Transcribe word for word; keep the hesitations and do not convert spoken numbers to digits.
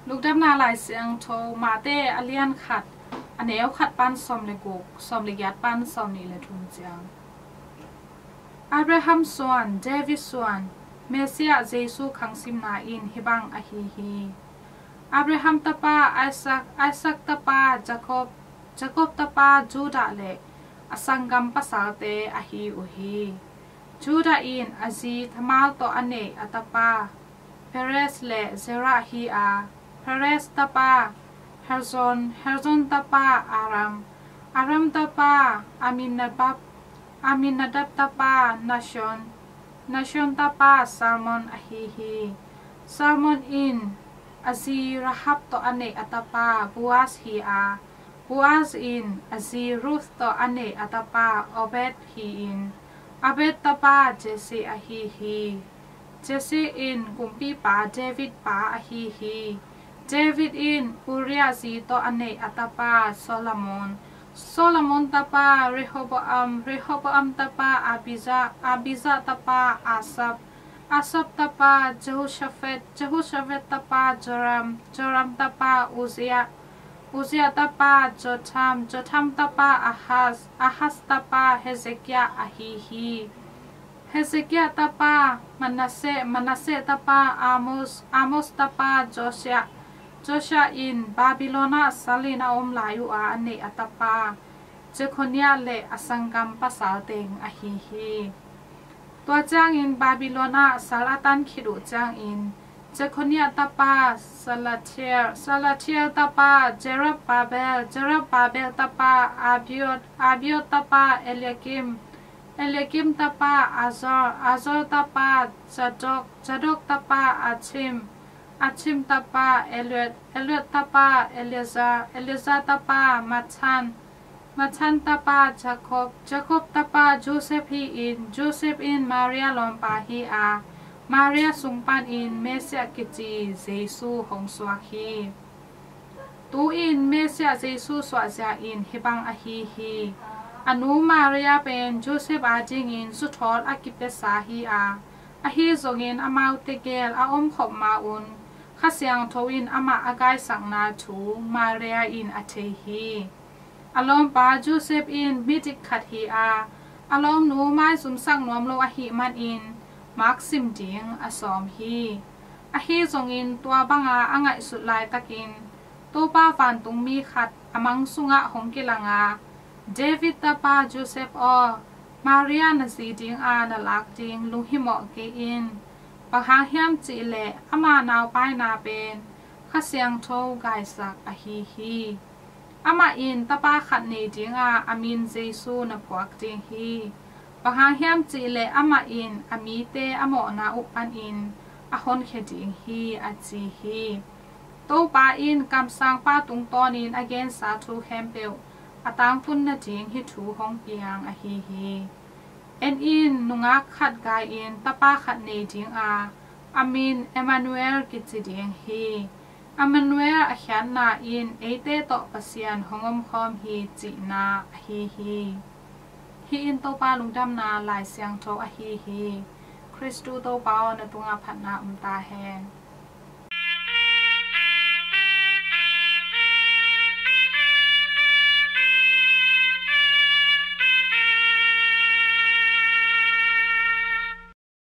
Lungdamna Lai Siangtho, Mate a lian khat, a neu khat pan sawm le guk, sawm le giat pan sawm nih le thum ciang. Abraham suan, David suan, Messiah Jesu khangsimna in hih bang ahi hi. Abraham tapa Isaac, Isaac tapa Jacob, Jacob tapa Judah le a sanggam pasalte ahi uh hi. Judah in a zi Tamar tawh a neih a tapa Perez le Zerah hi a, Perez tapa Hezron, Hezron tapa Aram, Aram tapa Aminadab, Aminadab tapa Nahshon, Nahshon tapa Salmon ahi hi. Salmon in a zi Rahab tawh a neih a tapa Boaz hi a, Boaz in a zi Ruth tawh a neih a tapa Obed hi-in, Obed tapa Jesse ahi hi. Jesse in kumpipa David pa ahi hi. David in Uriah zi tawh a neih a tapa Solomon, Solomon tapa Rehoboam, Rehoboam tapa Abijah, Abijah tapa Asaph, Asaph tapa Jehoshaphat, Jehoshaphat tapa Joram, Joram tapa Uzziah, Uzziah tapa Jotham, Jotham tapa Ahaz, Ahaz tapa Hezekiah ahi hi. Hezekiah tapa Manasseh, Manasseh tapa Amos, Amos tapa Josiah, Josiah in Babylon ah sal in a om lai uh a a neih a tapa Jeconiah le a sanggam pasal teng ahi hi. Tua ciangin Babylon ah sal a tan khit uh ciangin Jeconiah tapa Salathiel, Salathiel tapa Zerubbabel, Zerubbabel tapa Abiud, Abiud tapa Eliakim, Eliakim tapa Azor, Azor tapa Zadok, Zadok tapa Achim, Achim tapa Eliud, Eliud tapa Eleazar, Eleazar tapa Matthan, Matthan tapa Jacob, Jacob tapa Joseph hi-in, Joseph in Maria lawmpa hi a, Maria sung panin Messiah kici Jesu hong suak hi. Tu-in Messiah Jesu suahzia in hih bang ahi hi. A nu Maria pen Joseph adingin zuthawl a kipiasa hi a, ahi zongin amau tegel a omkhop ma-un Kha Siangtho in amah a gaisakna thu Maria in a thei hi. A lawmpa Joseph in midik khat hi a, a lawmnu maizumsak nuam lo ahih manin maksim ding a sawm hi. Ahi zongin tua banga a ngaihsut laitakin Topa vantungmi khat a mang sungah hong kilang a, David tapa Joseph aw, Maria na zi dinga na lak ding lunghimawh kei in. Bang hang hiam cihleh ama naupaina pen Kha Siangtho gaisak ahi hi. Amah in tapa khat nei dinga a min Jesu na phuak ding hi. Bang hang hiam cihleh amah in a mite a mawhna uh panin a honkhia ding hi, a ci hi. Topa in kamsangpa tungtawnin a gensa thu khempeuh a tangtun nading hih thu hong piang ahi hi. En in, nungak khat gai-in tapa khat nei dinga a min Emmanuel kici ding hi. Emmanuel a khiatna in eite tawh Pasian hong omkhawm hi cihna ahi hi. Hih in Topa lungdamna Lai Siangtho ahi hi. Khristu Topa aw, na tungah phatna om ta hen.